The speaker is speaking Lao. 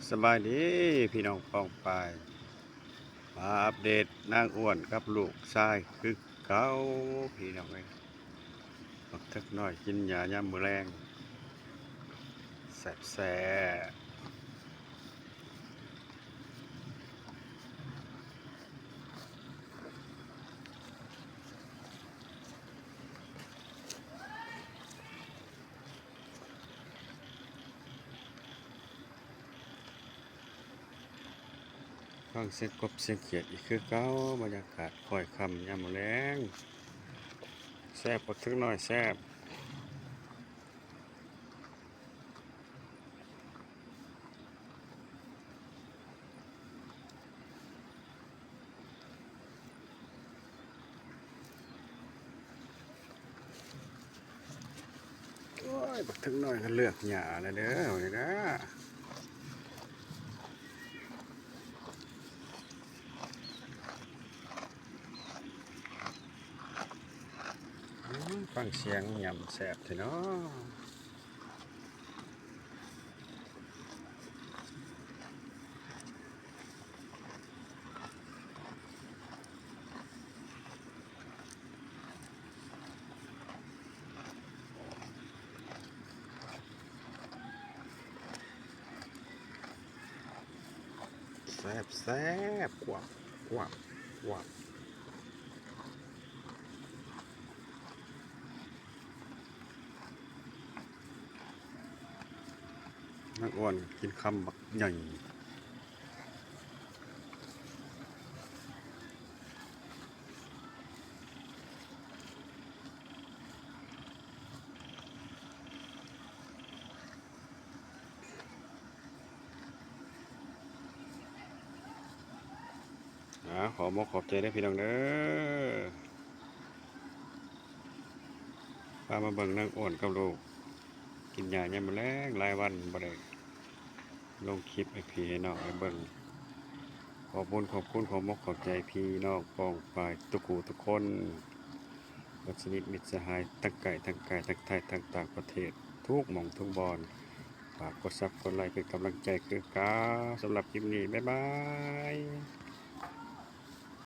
ສະບາຍດີພີ່ນ້ອງປ້ອງປາຍ ມາອັບເດດນາງອ້ວນກັບລູກຊາຍຄືເກົ່າພີ່ນ້ອງເອີຍ. ບັກເຖິກນ້ອຍກິນຫຍ້າຍາມມື້ແລງ ແຊບໆ. ຟັງສຽງກົບສຽງຂຽດອີກຄືເກົ່າ, ບັນຍາກາດຄ້ອຍຄ່ຳຍາມມື້ແລງ. ແຊບ ບັກເຖິກນ້ອຍແຊບ. ໂອ້ຍ ບັກເຖິກນ້ອຍກໍເລືອກຫຍ້າແລ້ວເດີ ນີ້ນະ. ອືມ ຟັງສຽງຫຍ້ຳແຊບແທ້ເນາະ. ແຊບໆ ກວບ ກວບ ກວບ. ນາງອ້ວນກິນຄຳບັກໃຫຍ່. ອາ ຂໍບອກຂອບໃຈເດີພີ່ນ້ອງເດີ ພາມາເບິ່ງນາງອ້ວນກັບລູກ ກິນຫຍ້າຍາມມື້ແລງ ຫຼາຍວັນບໍ່ໄດ້ລົງຄລິບໃຫ້ພີ່ໃຫ້ນ້ອງໄດ້ເບິ່ງ. ຂອບບຸນຂອບຄຸນ ຂອບມົກຂອບໃຈພີ່ນ້ອງປ້ອງປາຍທຸກຜູ້ທຸກຄົນ ເບິດຊະນິດມິດສະຫາຍ ທັງໃກ້ທັງໄກ ທັງໄທທັງຕ່າງປະເທດ ທຸກໝ່ອງທຸກບ່ອນ. ຝາກກົດຊັບກົດໄລເປັນກຳລັງໃຈຄືເກົ່າ. ສຳລັບຄລິບນີ້ ບາຍບາຍ.